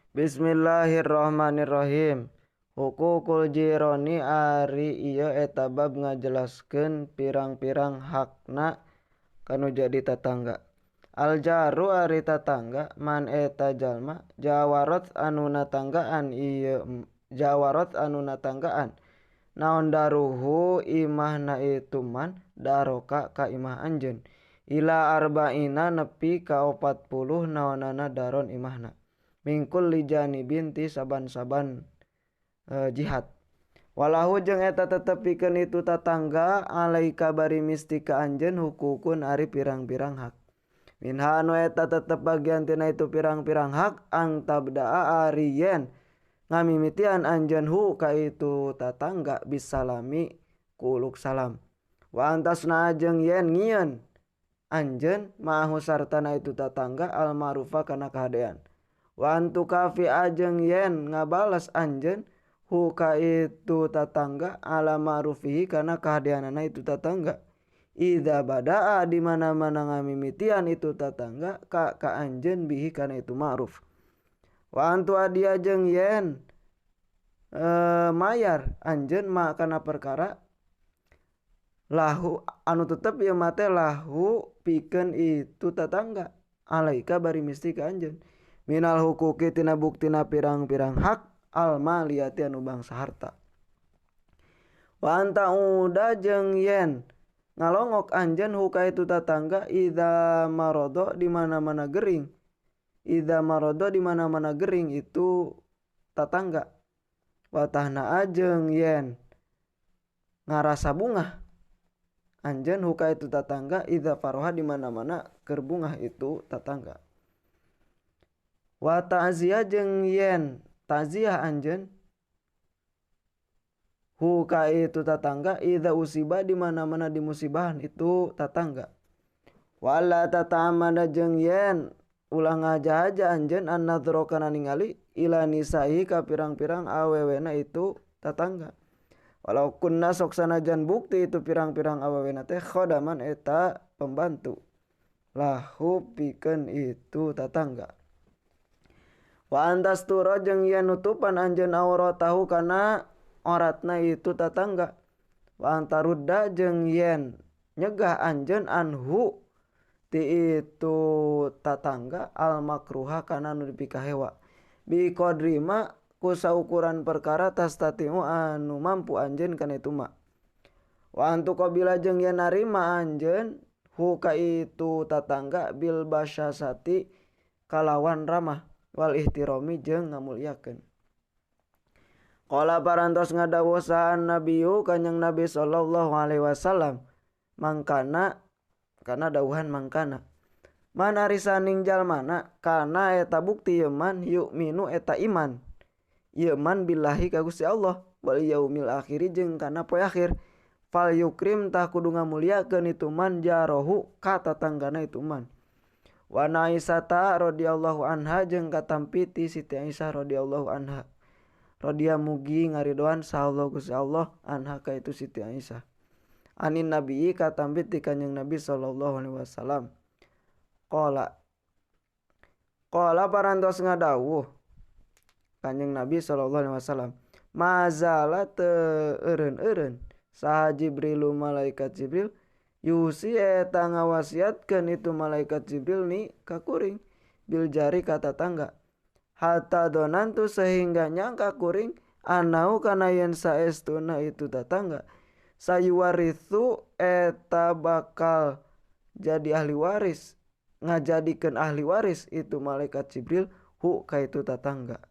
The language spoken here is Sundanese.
Bismillahirrahmanirrahim. Hukukul jironi ari ieu eta bab ngajelaskeun pirang-pirang hakna kanu jadi tatangga. Al jaru ari tatangga man eta jalma jawarot anu natanggaan ieu jawarot anu natanggaan naon daruhu imahna itu man daroka ka imah anjeun ila arba'ina nepi ka 40 naonana daron imahna mingkul lijanibin ti saban-saban jihad. Walahu jeung eta tetep pikeun itu tatangga alaika bari misti ka anjeun hukukun ari pirang-pirang hak. Minha anu eta tetep bagian tina itu pirang-pirang hak ang tabdaa ari yen ngamimitian anjeun hu ka itu tatangga bisalami kuluk salam. Wa antasna jeung yen ngieun anjeun ma'ahu sartana itu tatangga al ma'rufa kana kahadean. Wa antu kafi ajeng yen ngabalas anjeun hu ka itu tatangga ala ma'rufihi kana kahadeanana itu tatangga. Idza badaa di mana-mana ngamimitian itu tatangga ka ka anjeun bihi kana itu ma'ruf. Wa antu adia jeung yen mayar anjeun ma kana perkara lahu anu tetep ieu mah teh lahu pikeun itu tatangga alaika bari misti ka anjeun. Minal hukuki tina buktina pirang-pirang hak al maliyati anu bangsa harta. Wa anta uda jeung yen ngalongok anjeun huka itu tatangga idza marodo di mana-mana gering. Idza marodo di mana-mana gering itu tatangga. Wa tahna jeung yen ngarasa bungah anjeun huka itu tatangga idza faroha di mana-mana keur bungah itu tatangga. Wa ta'ziyah jeung yen ta'ziyah anjeun hu ka itu tatangga idza usiba di mana-mana dimusibahan itu tatangga. Wala tata'amada jeung yen ulah ngajahaja anjeun an-nadhra kana ningali ila nisa'i ka pirang-pirang awewena itu tatangga. Walau kunna sok sanajan bukti itu pirang-pirang awewena teh khodaman eta pembantu lahu pikeun itu tatangga. Wa antastura jeung yen nutupan anjeun auratahu kana oratna itu tatangga. Wa antarudda jeung yen nyegah anjeun anhu ti itu tatangga al makruha kana nu dipikahewa. Bi qadrima ku saukuran perkara tastatimu anu mampu anjeun kana itu ma. Wa antu qabila jeung yen narima anjeun hu ka itu tatangga bil basyasati kalawan ramah wal ihtirami jeung ngamuliakeun. Qala parantos ngadawuh saha nabiyu kanjing Nabi sallallahu alaihi wasallam mangkana kana dawuhan mangkana man ari saning jalmana kana eta bukti ieu man yu'minu eta iman ieu man billahi ka Gusti Allah wal yaumil akhir jeung kana poe akhir fal yukrim tah kudu ngamuliakeun itu man jarohu ka tatanggana itu man. Wa Aisyah radhiyallahu anha jeung katampi ti Siti Aisyah radhiyallahu anha radhiya mugi ngaridoan sahallahu Gusti Allah anha ka itu Siti Aisyah anin nabi katampi ti Kanjeng Nabi sallallahu alaihi wasallam qala qala parantos ngadawuh Kanjeng Nabi sallallahu alaihi wasallam mazala teu eureun-eureun saha Jibrilu malaikat Jibril yusi eta ngawasiatkeun itu malaikat Jibril ni ka kuring bil jari ka tatangga hatta donantu sehingga nyangka kuring anau kana yen saestuna itu tatangga sayuwaritsu eta bakal jadi ahli waris ngajadikeun ahli waris itu malaikat Jibril hu ka itu tatangga.